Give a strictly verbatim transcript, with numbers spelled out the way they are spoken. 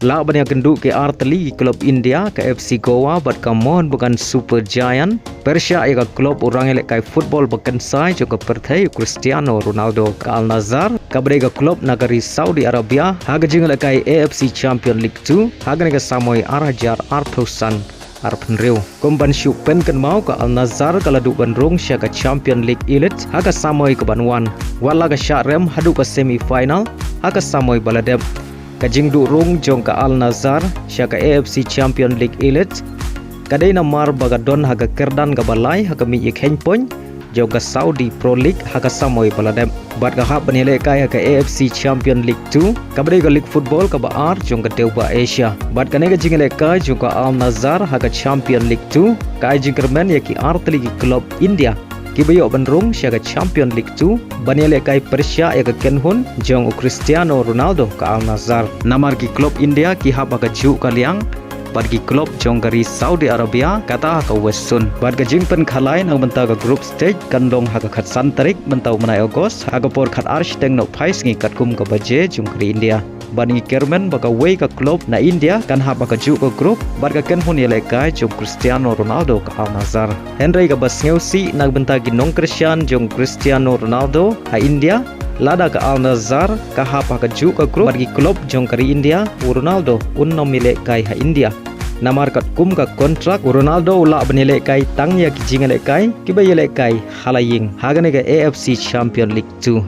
Lah ban ïakynduh ki artylli ki klub India, ka F C Goa bad ka Mohun Bagan Super Giant, pyrshah ïa ka klub u rangïalehkai football bakynsai jong ka pyrthei u Cristiano Ronaldo, ka Al Nassr, kaba dei ka klub na ka ri Saudi Arabia, ha ka jingïalehkai A F C Champion League two ha kane ka samoi ar hajar arphew san arphew hynriew. Kum ban shu pynkynmaw, ka Al Nassr ka la duh ban rung sha ka Champion League Elite ha ka samoi kaban wan, wat la ka shah rem haduh ka semi final ha ka samoi ba la dep. Ka jingduh rung jong ka Al Nassr sha ka A F C Champion League Elite ka dei namar ba ka don ha ka kyrdan kaba lai ha ka mih ïakheiñ point jong ka Saudi Pro League ha ka samoi ba la dep, bad ka hap ban ïalehkai ha ka A F C Champion League two, kaba dei ka league football kaba ar jong ka dewbah Asia. Bad kane ka jingïalehkai jong ka Al Nassr ha ka Champion League two ka ai jingkyrmen ïa ki artylli ki klub India kiba ïoh ban rung sha ka Champion League two ban ïalehkai pyrshah ïa ka kynhun jong u Cristiano Ronaldo, ka Al Nassr. Namar ki klub India ki hap ha kajuh ka liang bad ki klub jong ka ri Saudi Arabia, kata ha ka West Zone. Bad ka jingpynkhalai na ka bynta ka group stage kan long ha ka khatsan tarik mynta u bnai August, ha ka por khatar shiteng nohphai sngi katkum ka baje jong ka ri India. Bad ngi kyrmen ba kawei ka klub na India kan hap ha kajuh ka group bad ka kynhun ïalehkai jong u Cristiano Ronaldo, ka Al Nassr. Hynrei kaba sngewsih na ka bynta ki nongkyrshan jong u Cristiano Ronaldo ha India, lada ka Al Nassr ka hap ha kajuh ka group bad ki klub jong ka ri India, u Ronaldo un nym ïalehkai ha India. Namar katkum ka kontrak, u Ronaldo u lah ban ïalehkai tang ïa ki jingïalehkai kiba ïalehkai ha la ïing ha kane ka A F C Champion League two.